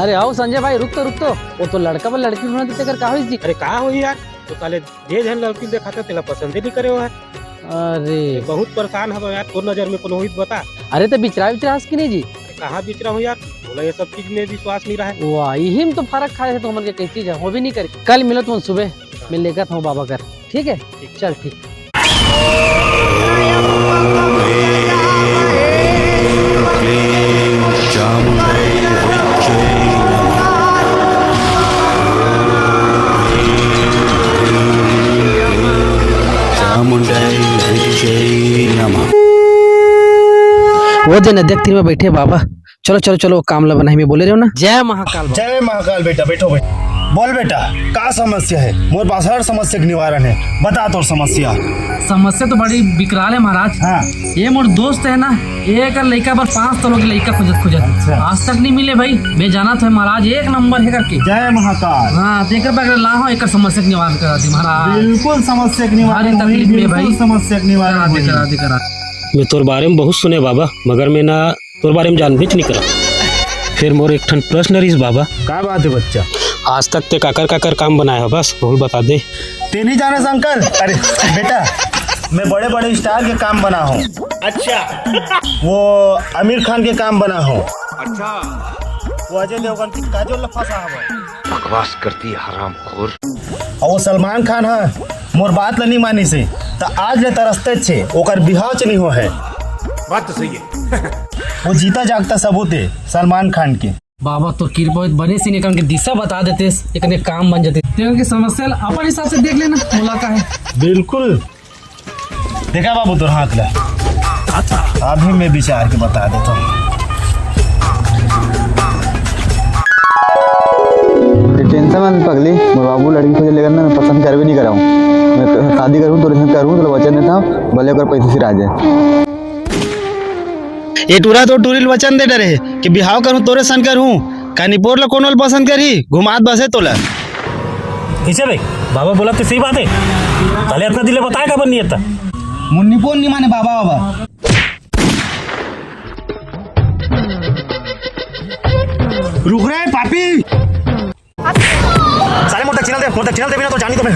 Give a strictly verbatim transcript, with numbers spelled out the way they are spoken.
अरे आओ संजय भाई, रुक तो, रुक तो। वो तो लड़का बर लड़की ढूंढत हे, तेकर का होइस जी? अरे का होही यार, वो साले जे झन लड़की देखाथे तेला पसंदे नहीं करे वो है। अरे। बहुत परेशान हवं यार, तोर नजर में कोनो होही त बता। अरे तो बिचरा, बिचरा हस कि नहीं जी? अरे कहाँ बिचरा हूँ यार, बोला ये सब चीज में विश्वास नहीं रहा है। वाह, यही में तो फर्क खाए हे तो हमन के कई चीज है, वो भी नहीं करे। कल मिलो तुम सुबह, मैं लेकर था बाबा कर, ठीक है? चल ठीक। वो दे नदिया के तीर में बैठे बाबा। चलो चलो चलो, काम ला बनाही में बोले रहो ना। जय महाकाल बाबा। जय महाकाल बेटा, बैठो भाई। बोल बेटा, का समस्या है? मोर पास हर समस्या के निवारण है, बता तोर समस्या। समस्या तो बड़ी विकराल है महाराज। हाँ। ये मोर दोस्त है ना, ये एकर लइका बर पाँच तोला के लइका खोजत खोजत अच्छा। आज तक नहीं मिले भाई। मैं जानत हंव महाराज एक नंबर है करके। जय महाकाल। हाँ, तो एकर बर ला हो, एकर समस्या के निवारण करा दे महाराज। बिल्कुल समस्या के निवारण भारी तकलीफ में भाई। समस्या के निवारण करा दे, करा दे, करा दे। मैं तोर बारे में बहुत सुने बाबा, मगर मैं ना तोर बारे में जानबेच नहीं करा। फिर मोर एक ठन प्रश्न रहिस बाबा। का बात है बच्चा? आज तक ते काकर काकर काम बनाए हो, बस बहुत बता दे। ते नहीं जाने शंकर? अरे बेटा, मैं बड़े बड़े स्टार के काम बना हूँ। अच्छा। वो आमिर खान के काम बना हूँ। अच्छा। वो अजय देवगन के काजोल ला फंसा हवय। बकवास करती हरामखोर। अउ वो सलमान खान ह मोर बात ल नी मानिस हे, त आज ले तरसते छे, ओकर बिहाव च नी हो हे। बात तो सही है। वो जीता जागता सबूत हे सलमान खान के। बाबा, तोर कृपा होइत बने से एकन के दिशा बता देतेस, एकन के काम बन जाते। तेरे के समस्या ल अपन हिसाब से देख लेना, मोला का है। बिल्कुल। देखा बाबू तोर हाथ ला, अभी मैं विचार के बता देता हूँ। टेंशन मत पगली, मोर बाबू लड़की खोजे लेकर ना, मैं पसंद करबे नहीं कराऊँ। मैं शादी करूँ, तोरे संग करूँ, तो वचन देता हूँ, भले ओकर पैसे सिरा जाए। ये टूरा तो टूरी ल वचन दे डरे हे कि बिहाव करूँ, तोरे सन करूँ। का निपोर ल कोनो ल पसंद करही? घुमात बसे तोला। किसे बे? बाबा बोला तो सही बात है। ताले इतना दिले बताए का बन नहीं था। मुन्नी पोन नहीं माने बाबा, बाबा। रुक रे पापी। साले मोर तक चैनल दे, मोर तक चैनल दे बिना तो जानी तो मैं।